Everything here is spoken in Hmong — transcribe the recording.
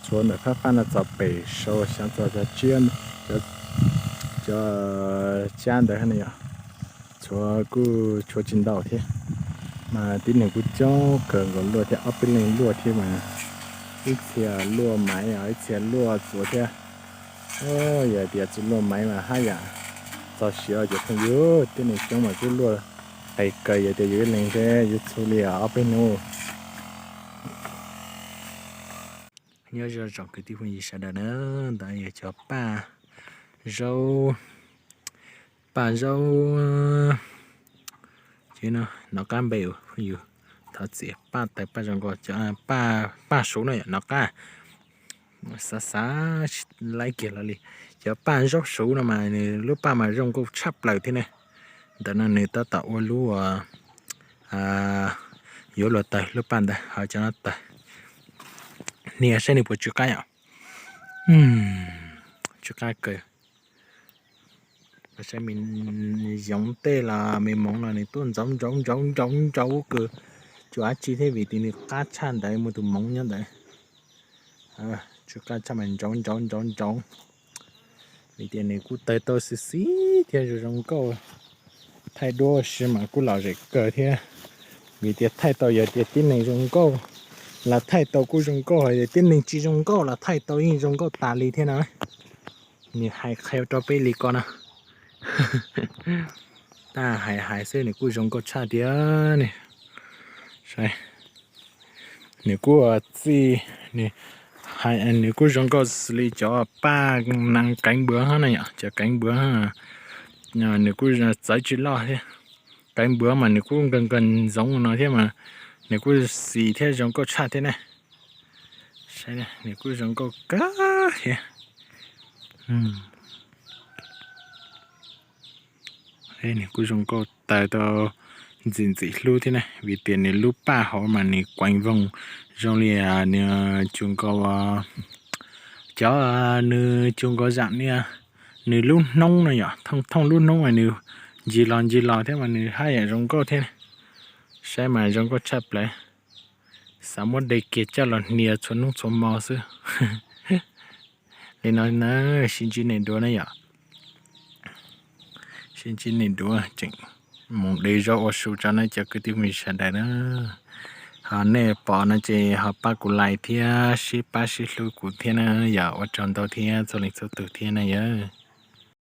Tshuav ntawm phab paj no txog pem saud xyov txog cov tsiab, cov cab ntawd ne yom. Tshuav kuj tshuav tsis ntau thiab, mas tib neeg kuj coob kawg nkaus luaj thiab, ob peb leeg luaj thiab mas. Ib txhia luaj maiv, ib txhia luaj txuas thiab. Yog tias tsis luaj maiv mas haj yam txog siav cov phooj ywg, tib neeg coob mas kuj luaj qis kawg, yog tias yus ib leeg thiab yuav txhua li ob peb hnub. Nyob zoo tsoom kwv tij phooj ywg sawv daws na, ntawd yog cov paj zaub, paj zaub, nov qab npe phooj ywg, thov txim, paj taws paj zoo nkauj, paj suv no yom, nov qab, xav xav laib kiag los li. Cov paj zaub suv no mas nws lub paj mas zoo nkauj tshaj plaws thiab ne. Ntawm no nws tab tom ua lub, yuav luag tawg lub paj ntawd, ho cov no tawg. Nias saib nws puas tsw qab yom. Tsw qab kawg. Saib me yoov tej los me moov los nws tuaj ntxauv ntxauv ntxauv ntxauv ntxauv kawg. Tsuas dab tsi thiab vim tias nws qab tshaj ntawd, muaj tus moov nyob ntawd. Tsw qab tshaj mas ntxauv ntxauv ntxauv ntxauv. Vim tias nws kuj tawg tau xis xis thiab zoo zoo nkauj. Thaij duab si mas kuj lom zem kawg thiab. Vim tias thaij tau, yog tias tib neeg zoo nkauj los thaij tau kuj zoo nkauj, yog tias tib neeg tsis zoo nkauj los thaij tau yeej zoo nkauj tas li thiab na. Nws hais qhia rau peb li ko no. Tab hais hais xwb nws kuj zoo nkauj tshaj tiag ne. Nws kuj txij, nws kuj zoo nkauj xws li cov paj nees keev npuav hab na yom, cov keev npuav, nws kuj txawv tsis loj thiab. Keev npuav mas nws kuj nkaws nkaws ntxoov no thiab mas nws kuj xis thiab zoo nkauj tshaj thiab ne. Saib, nws kuj zoo nkauj kawg thiab. Nws kuj zoo nkauj tawg tau ntxim ntxim hlub thiab ne, vim tias nws lub paj hauv mas nws kueev voog zoo li nws cu nkaus, cov, nws cu nkaus zam li nws lub hnoob no yom, thooj thooj lub hnoob mas nws ncig los ncig los thiab mas nws haj yam zoo nkauj thiab. Saib mas zoo nkauj tshaj plaws. Xav muab de kiag coj los hnia txhua hnub txhua hmo xwb. Li no na, sib ntsib nej duab na yom. Sib ntsib nej duab tseem mus de zaub ua su tso na cov kwv tij phooj ywg sawv daws na. Ho nej pom no ces ho pab kuv like thiab sib pab sib hlub kuv thiab na yom. Ua tsaug ntau thiab txhua leej txhua tus thiab na yom.